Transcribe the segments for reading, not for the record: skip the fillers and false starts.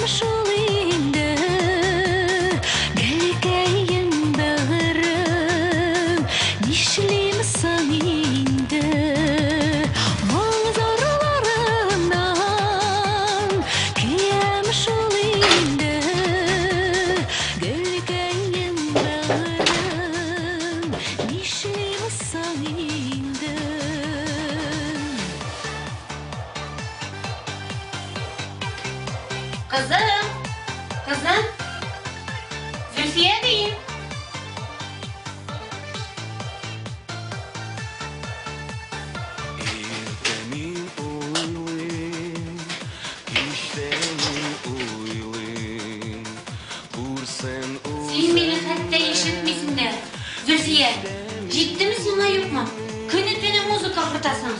шул инде, Гөлкәем бәгырем, нишлим соң инде? Моң зарларымнан көям шул инде, Гөлкәем бәгырем, нишлим соң инде? Кызым! Кызым! Зөлфия дим! Иртә мин уйлыйм, кичтә мин уйлыйм, күрсен Син мине хәтта ишетмисең дә. Зөлфия, җиттеме сиңа юкмы? Көне-төне музыка акыртасың.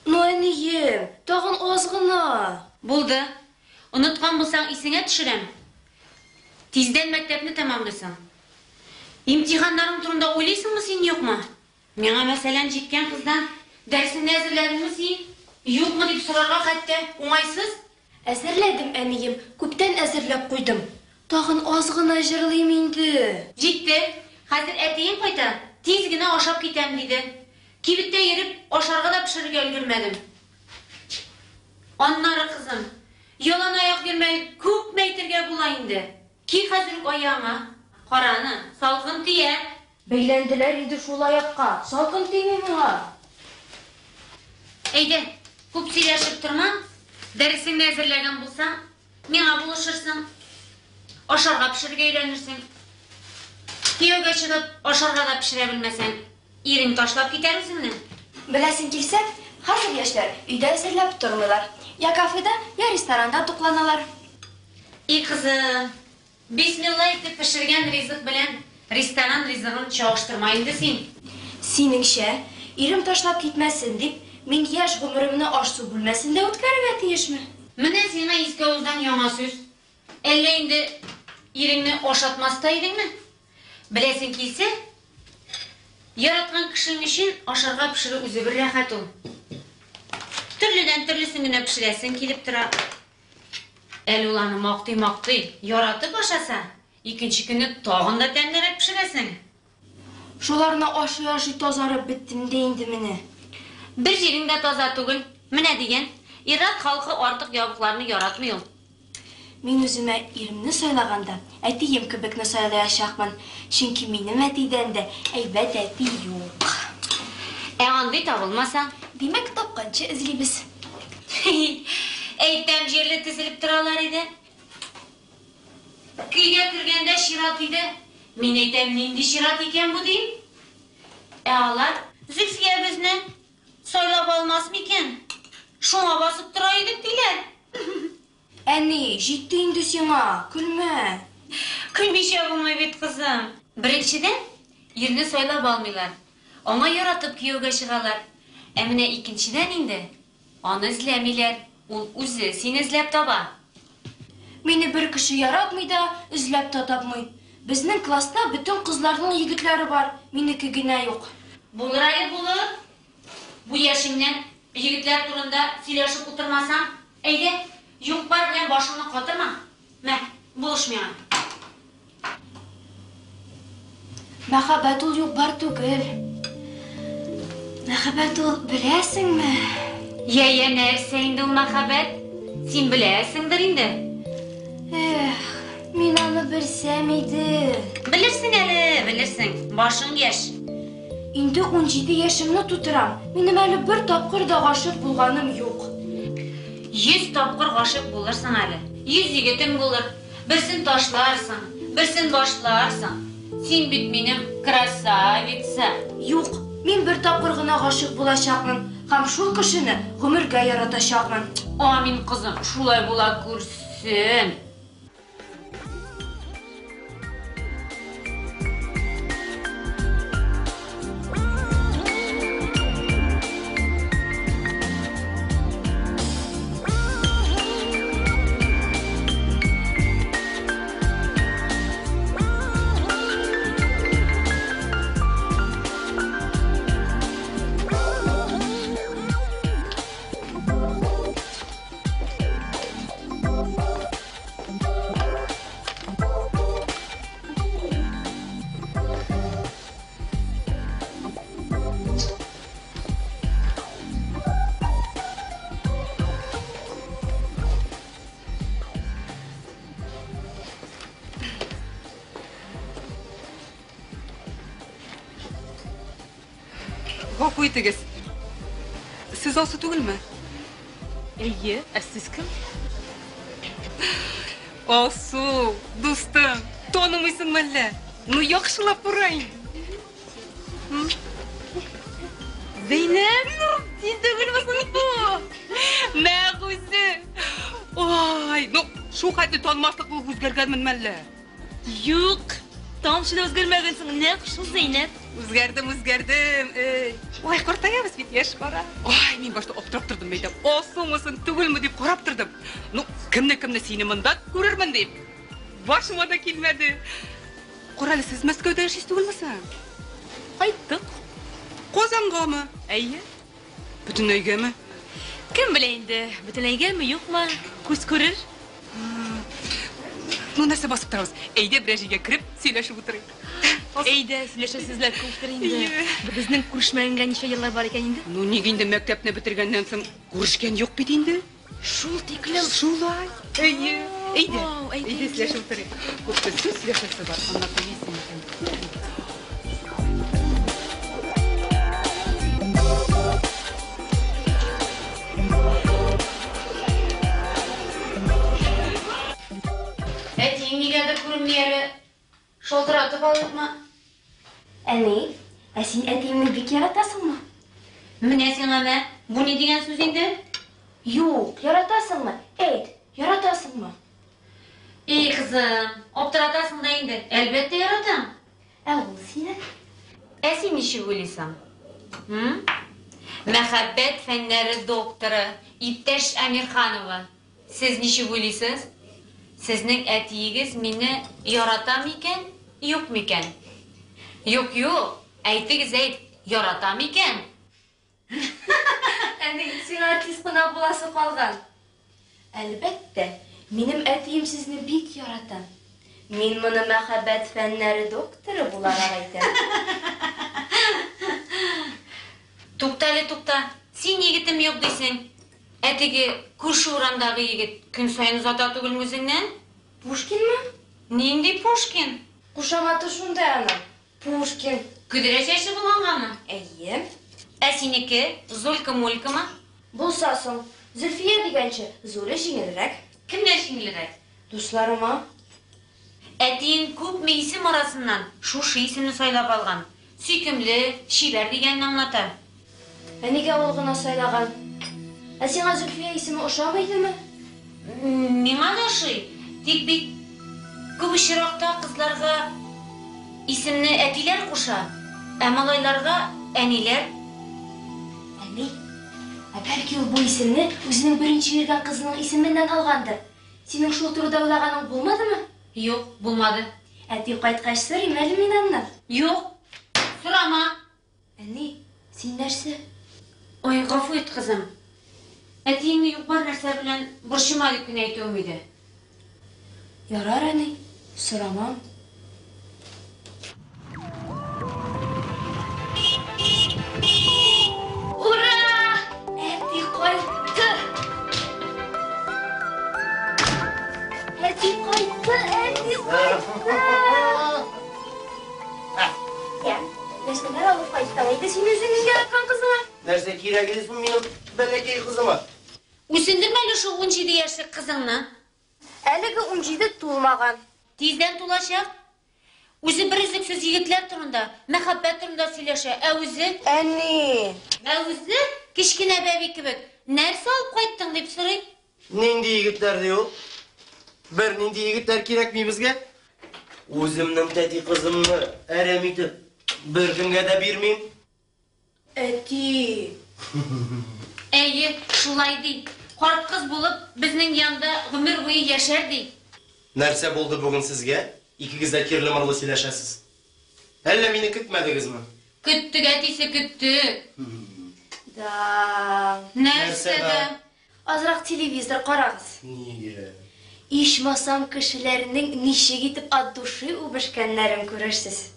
Ну, әнием, тагын аз гына. Булды. Оныткан булсаң, исеңә төшерәм. Тиздән мәктәпне тәмамлыйсың. Имтиханнарың турында уйлыйсыңмы син, юкмы? Миңа, мәсәлән, җиткән кыздан дәресеңне әзерләдеңме син, юкмы дип сорарга хәтта уңайсыз. Әзерләдем, әнием, күптән әзерләп куйдым. Тагын аз гына җырлыйм инде. Җитте. Хәзер әтиең кайта, тиз генә ашап китәм, диде. Кибеттә йөреп, ашарга да пешерергә өлгермәдем. Аннары, кызым, яланаяк йөрмә дип күпме әйтергә була инде. Ки хәзер үк аягыңа. Кара аны, салкын тия. Бәйләнделәр инде шул аякка, салкын тими миңа. Әйдә, күп сөйләшеп торма, дәресеңне әзерләгән булсаң, миңа булышырсың. Ашарга пешерергә өйрәнерсең. Кияүгә чыгып, ашарга да пешерә белмәсәң, ирең ташлап китәр үзеңне. Беләсең килсә, хәзер яшьләр өйдә әзерләп тормыйлар. Я кафеда, я ресторанда тукланалар. И кызым, бисмилла итеп пешергән ризык белән ресторан ризыгын чагыштырма инде син. Синеңчә, ирем ташлап китмәсен дип, мин яшь гомеремне аш-су бүлмәсендә үткәрергә тиешме? Менә сиңа иске авыздан яңа сүз. Әллә инде иреңне ашатмас та идеңме? Беләсең килсә, яраткан кешең өчен ашарга пешерү үзе бер рәхәт ул. Төрледән төрлесен генә пешерәсең килеп тора. Әле ул аны мактый-мактый, яратып ашаса, икенче көнне тагын да тәмлерәк пешерәсең. Шуларны ашый-ашый тазарып беттем дә инде менә. Бер җирең дә таза түгел. Менә дигән. Ир-ат халкы артык ябыкларны яратмый ул. Мин үземә иремне сайлаганда, әтием кебекне сайлаячакмын. Чөнки минем әтидән дә әйбәт әти юк. Ә андый табылмаса? Димәк, тапканчы эзлибез. Әйтәм җирле тезелеп торалар иде. Көйгә кергәндә чират иде. Мин әйтәм, нинди чират икән бу дим. Ә алар Зөлфия безне сайлап алмас микән? Шуңа басып тора идек диләр. Әни, җитте инде сиңа, көлмә. Көлмичә булмый бит, кызым. Беренчедән, ирне сайлап алмыйлар. Аңа яратып кияүгә чыгалар. Ә менә икенчедән инде, аны эзләмиләр. Ул үзе сине эзләп таба. Мине бер кеше яратмый да, эзләп тә тапмый. Безнең класста бөтен кызларның егетләре бар, минеке генә юк. Булыр әле, булыр. Бу яшеңнән егетләр турында сөйләшеп утырмасаң, әйдә, юк-бар белән башыңны катырма. Мә, булыш миңа. Мәхәббәт ул юк-бар түгел. Мәхәббәт ул, беләсеңме? Йә, йә, нәрсә инде ул мәхәббәт? Син беләсеңдер инде. Эх, мин аны белсәм иде. Белерсең әле, белерсең. Башың яшь. Инде 17 яшемне тутырам. Минем әле бер тапкыр да гашыйк булганым юк. 100 тапкыр гашыйк булырсың әле. 100 егетең булыр. Берсен ташларсың, берсен башларсың. Син бит минем красавица. Юк, мин бер тапкыр гына гашыйк булачакмын һәм шул кешене гомергә яратачакмын. Амин, кызым, шулай була күрсен. Гафу итегез. Сез Алсу түгелме? Әйе, ә сез кем? Алсу, дустым, танымыйсыңмы әллә? Ну, яхшылап кара инде. Зәйнәп, ну, син түгелме соң бу? Нәкъ үзе. Ой, ну, шул хәтле танымаслык булып үзгәргәнменме әллә? Юк, тамчы да үзгәрмәгәнсең, нәкъ шул Зәйнәп. Үзгәрдем, үзгәрдем. Эй. Ой, картаябыз бит, яшь бара. Ой, мин башта аптырап тордым, әйтәм. Алсумысың, түгелме дип карап тордым. Ну, кемне-кемне сине монда күрермен дип. Башыма да килмәде. Кара әле, сез Мәскәүдә яшисез түгелме соң? Кайттык. Казангамы? Әйе. Бөтенләйгәме? Кем белә инде, бөтенләйгәме, юкмы? Күз күрер. Ну, нәрсә басып торабыз? Әйдә, берәр җиргә кереп, сөйләшеп утырыйк. Әйдә, сөйләшәсезләр күптер инде. Әйе. Безнең күрешмәгәнгә ничә еллар бар икән инде? Ну, ник инде мәктәпне бетергәннән соң күрешкән юк бит инде? Шул тиклем. Шулай. Әйе. Әйдә. Вау, әйдә, Әйдә сөйләшеп утырыйк. Күпме сүз сөйләшәсе бар. Аннан соң Әтиең нигәдер күренми әле. Шалтыратып алыйкмы? Әни, ә син әтиеңне бик яратасыңмы? Менә сиңа мә. Бу ни дигән сүз инде? Юк, яратасыңмы? Әйт, яратасыңмы? Эй, кызым, аптыратасың да инде. Әлбәттә яратам. Ә ул сине? Ә син ничек уйлыйсың? М? Мәхәббәт фәннәре докторы иптәш Әмирханова. Сез ничек уйлыйсыз? Сезнең әтиегез мине ярата микән, юк микән? Юк, юк, әйтегез әйт, ярата микән? Әни, сиңа артист кына буласы калган. Әлбәттә, минем әтием сезне бик ярата. Мин моны мәхәббәт фәннәре докторы буларак әйтәм. Тукта әле, тукта. Син егетем юк дисең. Ә теге күрше урамдагы егет көн саен озата түгелме үзеңнән? Пушкинмы? Нинди Пушкин? Кушаматы шундай аның. Пушкин. Көдрә чәчле булгангамы? Әйе. Ә синеке Зулька-мулькамы? Булса соң, Зөлфия дигәнче, Зуля җиңелрәк. Кемгә җиңелрәк? Дусларыма. Әтиең күпме исем арасыннан шушы исемне сайлап алган. Сөйкемле, чибәр дигәнне аңлата. Ә нигә ул гына сайлаган? Ә сиңа Зөлфия исеме ошамыйдымы? Миңа да ошый. Тик бит күп очракта кызларга исемне әтиләр куша, ә малайларга әниләр. Әни, ә бәлки ул бу исемне үзенең беренче йөргән кызының исеменнән алгандыр? Синең шул турыда уйлаганың булмадымы? Юк, булмады. Әти кайткач сорыйм әле мин аннан. Юк, сорама. Әни, син нәрсә? Ой, гафу ит, кызым. Әтиеңне юк-бар нәрсә белән борчыма дип кенә әйтүем иде. Ярар, әни, сорамам. Ура! Әти кайтты! Әти кайтты! Әти кайтты! Я, нәрсәләр алып кайттың инде син үзеңнең яраткан кызыңа? Нәрсә кирәк иде соң минем бәләкәй кызыма? Үсендермә әле шул 17 яшьлек кызыңны. Әлеге 17 тулмаган. Тиздән тулачак. Үзе бер өзлексез егетләр турында, мәхәббәт турында сөйләшә. Ә үзе, Әни! ә үзе кечкенә бәби кебек, нәрсә алып кайттың дип сорый. Нинди егетләр ди ул? Бер нинди егетләр кирәкми безгә? Үземнең тәти кызымны әрәм итеп беркемгә дә бирмим. Әти! Әйе, шулай ди. Карт кыз булып, безнең янда гомер буе яшәр ди. Нәрсә булды бүген сезгә? Икегез дә кирле-мырлы сөйләшәсез. Әллә мине көтмәдегезме? Көттек, әтисе, көттек. Да. Нәрсә дә? Азрак телевизор карагыз. Нигә? Ичмасам кешеләрнең ничек итеп от души үбешкәннәрен күрерсез.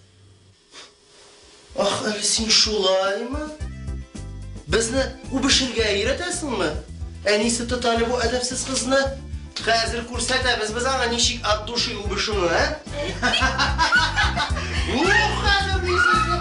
Ах, әле син шулаймы? Безне үбешергә өйрәтәсеңме? Әнисе тот әле бу әдәпсез кызны. Хәзер күрсәтәбез без аңа ничек от души үбешүне, ә? Ух, хәзер мин сезне.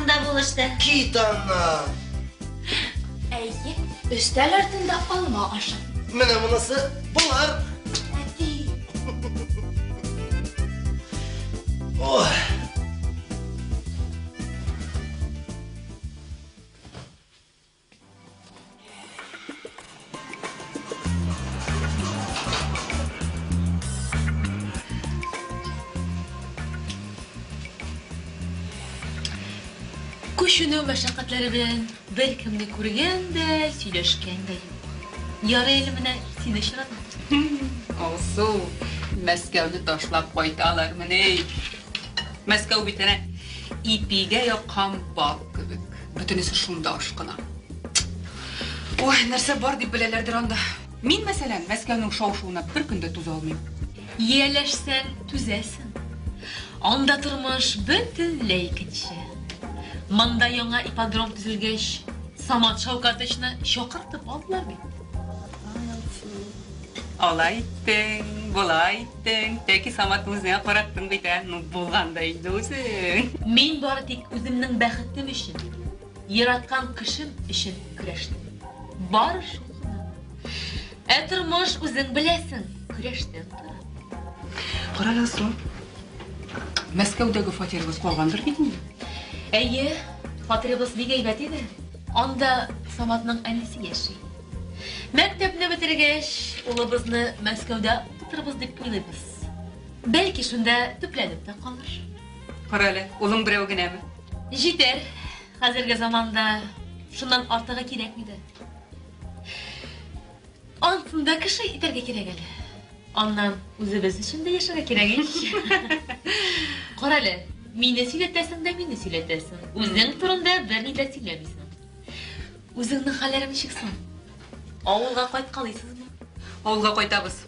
да булышты. Кит аннан! Әйе, өстәл артында алма ашы. Менә монысы булыр. Әти. Ой. Күченү мәшәкатьләре белән беркемне күргән дә, сөйләшкән дә юк. Ярый әле менә сине очраттым. Алсу, Мәскәүне ташлап кайталармыни? Мәскәү бит әнә ипигә яккан бал кебек. Бөтенесе шунда ашкына. Ой, нәрсә бар дип беләләрдер анда. Мин, мәсәлән, Мәскәүнең шау-шуына бер көн дә түзә алмыйм. Ияләшсәң, түзәсең. Анда тормыш бөтенләй икенче. Монда яңа ипподром төзелгәч, Самат Шаукатычны чакыртып алдылар бит. Алай иттең, болай иттең. Тәки Саматны үзеңә караттың бит, ә? Ну, булган да инде үзең. Мин бары тик үземнең бәхетем өчен, яраткан кешем өчен көрәштем. Бары шул гына. Ә тормыш, үзең беләсең, көрәштән тора. Кара әле, Алсу. Мәскәүдәге фатирыбыз калгандыр бит инде? Әйе, фатирыбыз бик әйбәт иде. Анда Саматның әнисе яши. Мәктәпне бетергәч, улыбызны Мәскәүдә укытырбыз дип уйлыйбыз. Бәлки шунда төпләнеп тә калыр. Кара әле, улың берәү генәме? Җитәр. Хәзерге заманда шуннан артыгы кирәкми дә. Ансын да кеше итәргә кирәк әле. Аннан үзебез өчен дә яшәргә кирәк ич. Кара әле, мине сөйләтәсең дә мине сөйләтәсең. Үзең турында берни дә сөйләмисең. Үзеңнең хәлләрең ничек соң? Авылга кайткалыйсызмы? Авылга кайтабыз.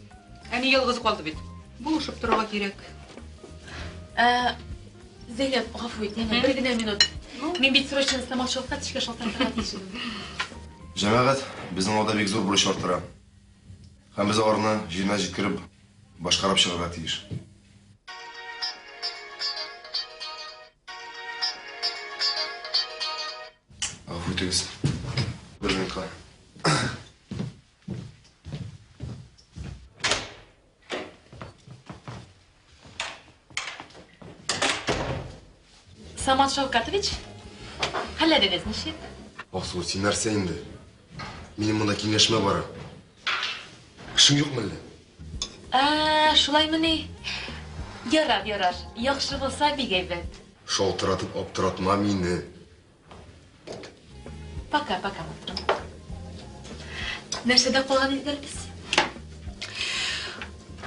Әни ялгыз калды бит. Булышып торырга кирәк. Ә, Зәйнәп, гафу ит, яме, бер генә минут. Мин бит срочно Самат Шәүкәтовичка шалтыратырга тиеш идем. Җәмәгать, безнең алда бик зур бурыч арттыра. Һәм без аларны җиренә җиткереп, башкарып чыгарга тиеш. Гафу итегез. Бер минутка. Самат Шәүкәтович, хәлләрегез ничек? Алсу, син нәрсә инде? Минем монда киңәшмә бара. Эшең юкмы әллә? Ә, шулаймыни? Ярар, ярар. Яхшы булса, бик әйбәт. Шалтыратып аптыратма мине. Пока, пока, матурым. Нәрсәдә калган идек әле без?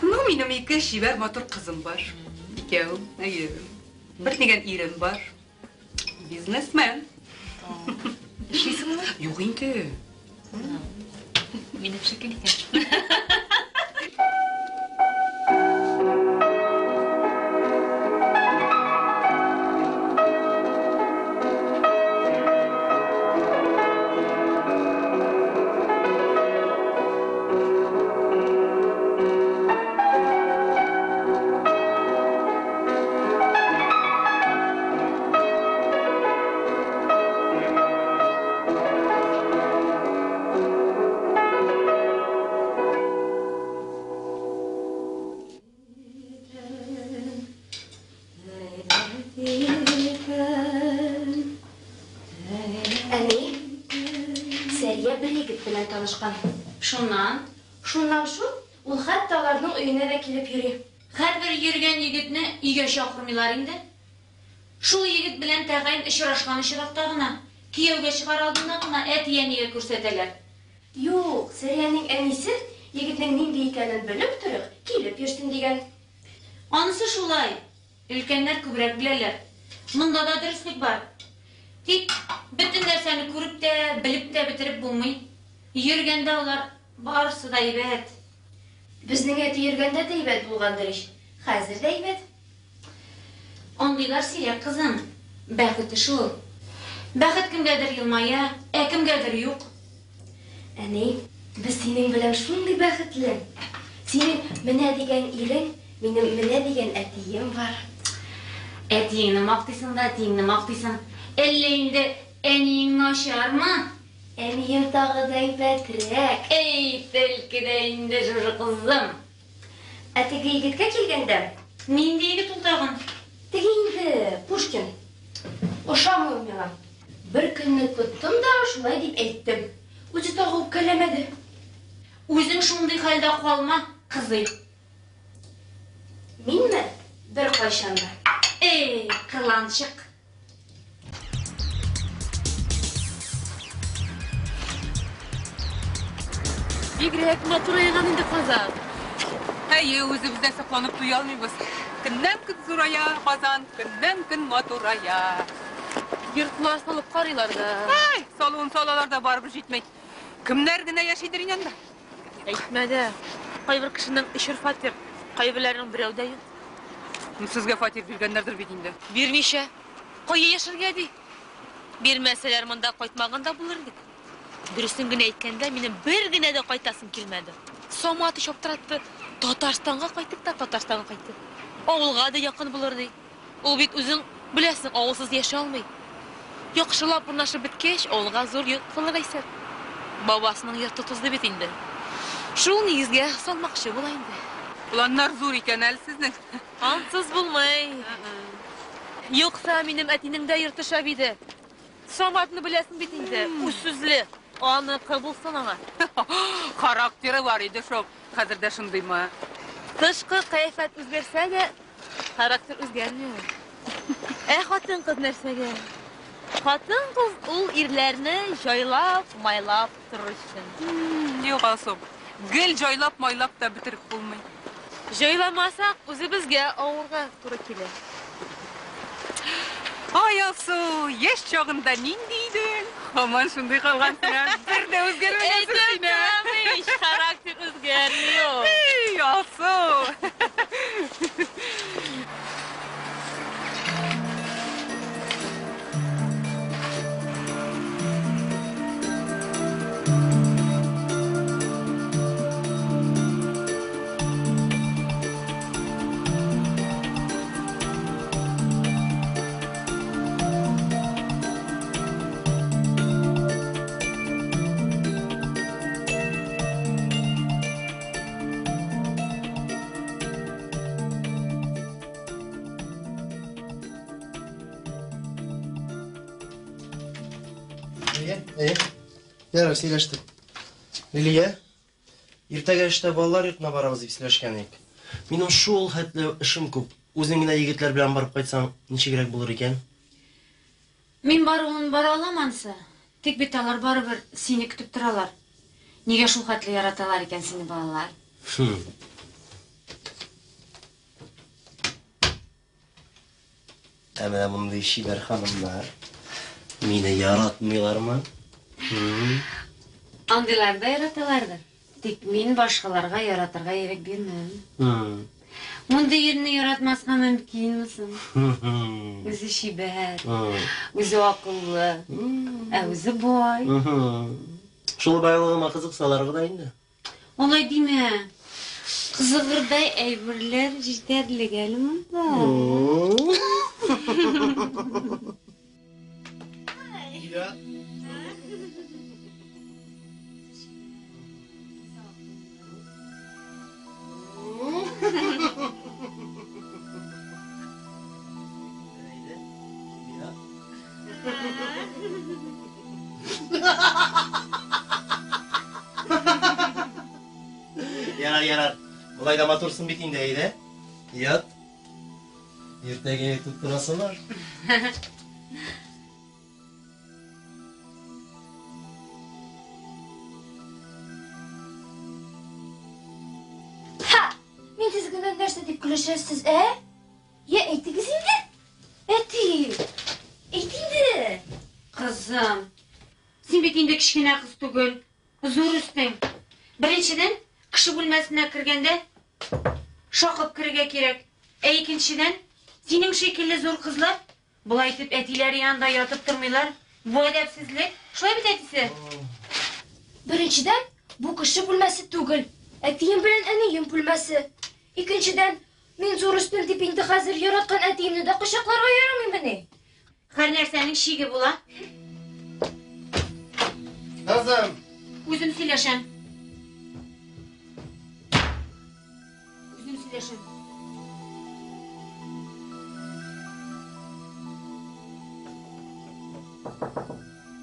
Ну, минем ике чибәр матур кызым бар. Икәү, әйе. Бер дигән ирем бар. Бизнесмен. Эшлисеңме? Юк инде. Минем шикелле икән. Әни, Сәрия бер егет белән танышкан. Шуннан? Шуннан шул, ул хәтта аларның өенә дә килеп йөри. Һәрбер йөргән егетне өйгә чакырмыйлар инде. Шул егет белән тәгаен очрашкан очракта гына, кияүгә чыгар алдыннан гына әти-әнигә күрсәтәләр. Юк, Сәриянең әнисе егетнең нинди икәнен белеп торыйк, килеп йөрсен дигән. Анысы шулай. Өлкәннәр күбрәк беләләр. Монда да дөреслек бар. Тик бөтен нәрсәне күреп тә, белеп тә бетереп булмый. Йөргәндә алар барысы да әйбәт. Безнең әти йөргәндә дә әйбәт булгандыр ич. Хәзер дә әйбәт. Андыйлар сирәк, кызым. Бәхете шул. Бәхет кемгәдер елмая, ә кемгәдер юк. Әни, без синең белән шундый бәхетле. Синең менә дигән ирең, минем менә дигән әтием бар. Әтиеңне мактыйсың да, әтиеңне мактыйсың. Әллә инде әниең начармы? Әнием тагы да әйбәтрәк. Әй, төлке дә инде шушы кызым. Ә теге егеткә килгәндә, Нинди егет ул тагын? теге инде Пушкин. Ошамый ул миңа. Бер көнне тоттым да шулай дип әйттем. Үзе тагы үпкәләмәде. Үзең шундый хәлдә калма, кызый. Минме? Беркайчан да. Эй, кыланчык. Бигрәк матурайган инде Казан. Әйе, үзебез дә сокланып туя алмыйбыз. Көннән-көн зурая Казан, көннән-көн матурая. Йортлар салып карыйлар да. Ай, салуын салалар да барыбер җитми. Кемнәр генә яшидер инде анда? Әйтмә дә. Кайбер кешенең өчәр фатир, кайберләренең берәү дә юк. Ну, Сезгә фатир биргәннәрдер бит инде. Бирмичә. Кая яшәргә ди? Бирмәсәләр монда кайтмаган да булыр идек. Дөресен генә әйткәндә, минем бер генә дә кайтасым килмәде. Самат ич аптыратты. Татарстанга кайттык та Татарстанга кайттык. Авылга да якын булыр ди. Ул бит үзең беләсең, авылсыз яши алмый. Яхшылап урнашып беткәч, авылга зур йорт салырга исәп. Бабасының йорты тузды бит инде. Шул нигезгә салмакчы була инде. Планнар зур икән әле сезнең. Ансыз булмый. Юкса минем әтинең дә йорты шәп иде. Саматны беләсең бит инде, үз сүзле. Аныкы булсын аңа. Характеры бар иде шул. Хәзер дә шундыймы? Тышкы кыяфәт үзгәрсә дә, характер үзгәрми ул. Ә хатын-кыз нәрсәгә? Хатын-кыз ул ирләрне җайлап, майлап торыр өчен. Юк, Алсу. Гел җайлап, майлап та бетереп булмый. Җайламасак, үзебезгә авырга туры килә. Ай, Алсу, яшь чагында нинди идең? Һаман шундый калгансың, ә? Бер дә үзгәрмәгәнсең Әйтеп син, ә? торам ич, характер үзгәрми ул. Эй, Алсу! Әйе, әйе. Ярар, сөйләштек. Лилия, иртәгә эштә балалар йортына барабыз дип сөйләшкән идек. Минем шул хәтле эшем күп. Үзең генә егетләр белән барып кайтсаң, ничегрәк булыр икән? Мин баруын бара алам ансы. Тик бит алар барыбер сине көтеп торалар. Нигә шул хәтле яраталар икән сине балалар? Хм. Ә менә мондый чибәр ханымнар мине яратмыйлармы? Хм. Андыйлар да яраталардыр. Тик мин башкаларга яратырга ирек бирмәм. Хм. Мондый ирне яратмаска мөмкинме соң? Хм. Үзе чибәр, Хм. үзе акыллы, ә үзе бай. Мгм. Шул байлыгыма кызыксалар гына инде. Алай димә. Кызыгырдай әйберләр җитәрлек әле монда. Я. Ярар, ярар. Болай да матурсың бит инде, әйдә. Ят. Иртәгә иртүк торасыңар. Ха! Мин сезгә нәрсә дип көлешәсез, ә? Я әйтегез инде. Әти! Әйт инде. Кызым, син бит инде кечкенә кыз түгел, зур үстең. Беренчедән, кеше бүлмәсенә кергәндә шакып керергә кирәк. Ә икенчедән, синең шикелле зур кызлар болай итеп әтиләре янында ятып тормыйлар. Бу әдәпсезлек. Шулай бит әтисе? Беренчедән, бу кеше бүлмәсе түгел. Әтием белән әнием бүлмәсе. Икенчедән, мин зур үстем дип инде хәзер яраткан әтиемне дә кочакларга ярамыймыни? Һәр нәрсәнең чиге була. Кызым! Үзем сөйләшәм. Үзем сөйләшәм.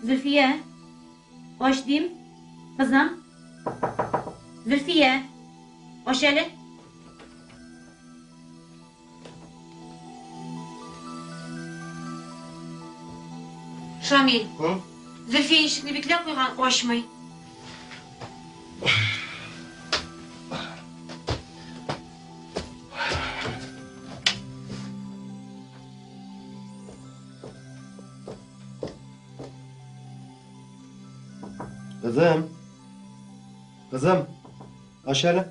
Зөлфия, ач дим. Кызым. Зөлфия, ач әле. Шамил, Зөлфия ишекне бикләп куйган, ачмый. Кызым. Кызым, ач әле.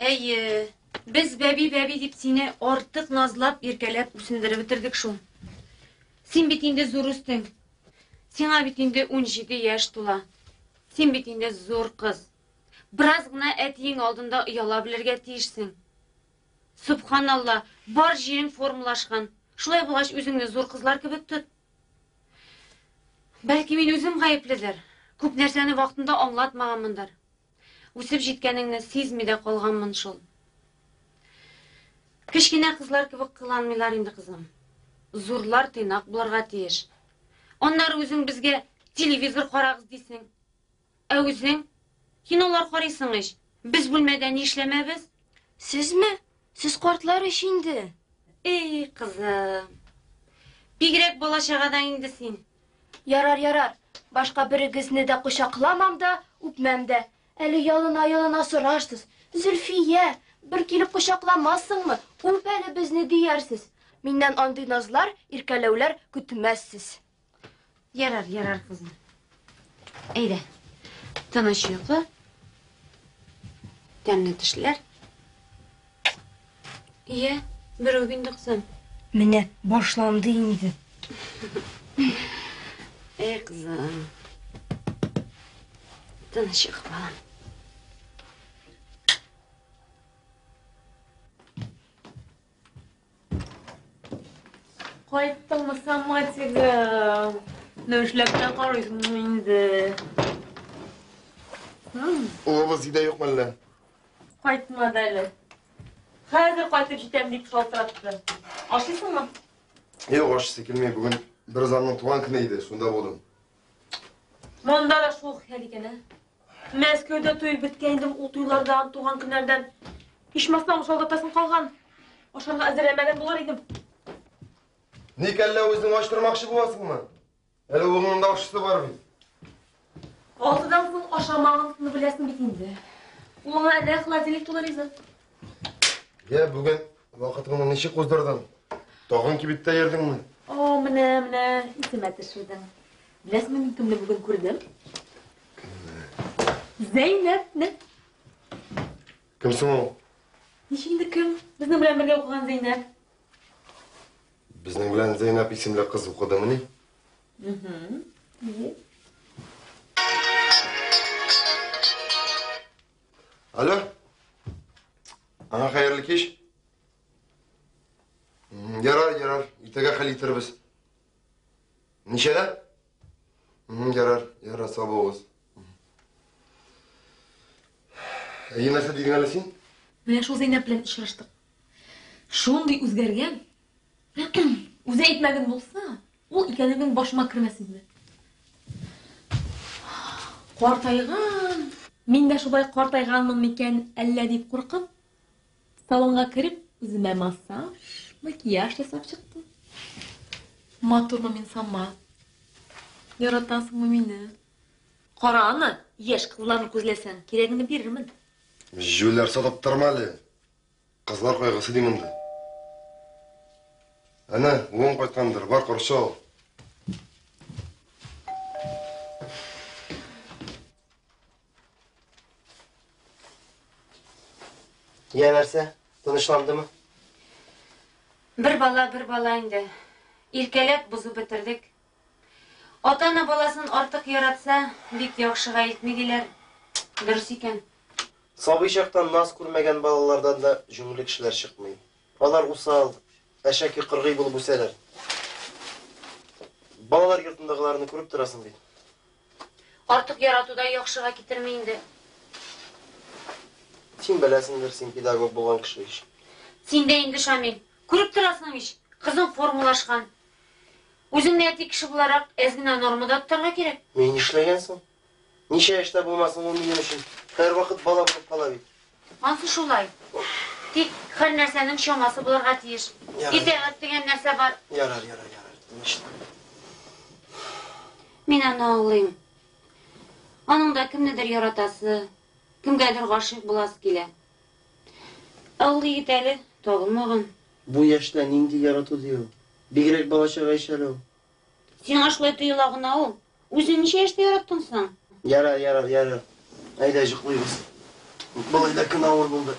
Әйе, без бәби-бәби дип сине артык назлап, иркәләп үсендереп бетердек шул. Син бит инде зур үстең. Сиңа бит инде 17 яшь тула. Син бит инде зур кыз. Бераз гына әтиең алдында ояла белергә тиешсең. Субханалла, бар җирең формалашкан. Шулай булгач, үзеңне зур кызлар кебек тот. Бәлки мин үзем гаепледер. Күп нәрсәне вакытында аңлатмаганмындыр. Үсеп җиткәнеңне сизми дә калганмын шул. Кечкенә кызлар кебек кыланмыйлар инде, кызым. Зурлар тыйнак булырга тиеш. Аннары үзең безгә телевизор карагыз дисең. Ә үзең кинолар карыйсың ич. Без бүлмәдә ни эшләмәбез? Сезме? Сез картлар ич инде. Эй, кызым. Бигрәк бала чагадан инде син. Ярар, ярар. Башка берегезне дә кочакламам да, үпмәм дә. Әле ялына-ялына сорарсыз. Зөлфия, бер килеп кочакламассыңмы? Үп әле безне диярсез. Миннән андый назлар, иркәләүләр көтмәссез. Ярар, ярар, кызым. Әйдә. Тыныч йокы. Тәмле төшләр. Ия, бер үк инде, кызым. Менә башланды инде. Эй, кызым. Тыныч йокы, балам. Кайттыңмы, Саматигым? Нишләп тә карыйсың инде? Улыбыз өйдә юкмы әллә? Кайтмады әле. Хәзер кайтып җитәм дип шалтыратты. Ашыйсыңмы? Юк, ашыйсы килми. Бүген бер замның туган көне иде, шунда булдым. Монда да шул хәл икән, ә? Мәскәүдә туй беткән идем, ул туйлардан, туган көннәрдән. Ичмасам солдатасың калган. Ашарга әзерләмәгән булыр идем. Ник әллә үзең ачтырмакчы буласыңмы? Әле улыңның да ашысы бар бит. Алтыдан соң ашамагансыңны беләсең бит инде. Улыңа әллә холодильник тулы ризык. Я, бүген вакытыңны ничек уздырдың? Тагын кибеттә йөрдеңме? О, менә, менә, исемә төшердең. Беләсеңме, мин кемне бүген күрдем? Зәйнәпне. Кем соң ул? Ничек инде кем? Безнең белән бергә укыган Зәйнәп. Безнең белән Зәйнәп исемле кыз укыдымыни? Алло. Аңа хәерле кич. Ярар, ярар. Иртәгә хәл итербез. Ничәдә? Ярар, ярар, сау булыгыз. Әйе, нәрсә дидең әле син? Менә шул Зәйнәп белән очраштык. Шундый үзгәргән. Үзе әйтмәгән булса, ул икәнлеген башыма кермәс инде. Картайган. Мин дә шулай картайганмын микән әллә дип куркып, салонга кереп, үземә массаж, макияж ясап чыктым. Матурмы мин сама? Яратасыңмы мине? Кара аны, яшь кызларны күзләсәң, кирәгеңне бирермен. Җүләр сатып торма әле. Кызлар кайгысы ди монда. Әнә, улың кайткандыр, бар каршы ал. Я нәрсә, тынычландымы? Бер бала, бер бала инде. Иркәләп бозып бетердек. Ата-ана баласын артык яратса, бик яхшыга илтми диләр. Дөрес икән. Сабый чактан наз күрмәгән балалардан да җүнле кешеләр чыкмый. Алар усал, әшәке, кыргый булып үсәләр. Балалар йортындагыларны күреп торасың бит. Артык ярату да яхшыга китерми инде. Син беләсеңдер, син педагог булган кеше ич. Син дә инде, Шамил, күреп торасың ич, кызың формалашкан. Үзеңне әти кеше буларак әз генә нормада тотарга кирәк. Мин нишләгән соң? Ничә яшьтә булмасын ул минем өчен һәрвакыт бала булып кала бит. Ансы шулай. Тик һәр нәрсәнең чамасы булырга тиеш. Ярар. Итәгать дигән нәрсә бар. Ярар, ярар, ярар. Тынычлан. Мин аны аңлыйм. Аның да кемнедер яратасы, кемгәдер гашыйк буласы килә. Ә ул егет әле табылмаган. Бу яшьтә нинди ярату ди ул? Бигрәк балачага ич әле ул. Сиңа шулай тоела гына ул. Үзең ничә яшьтә яраттың соң? Ярар, ярар, ярар. Әйдә, йоклыйбыз. Болай да көн авыр булды.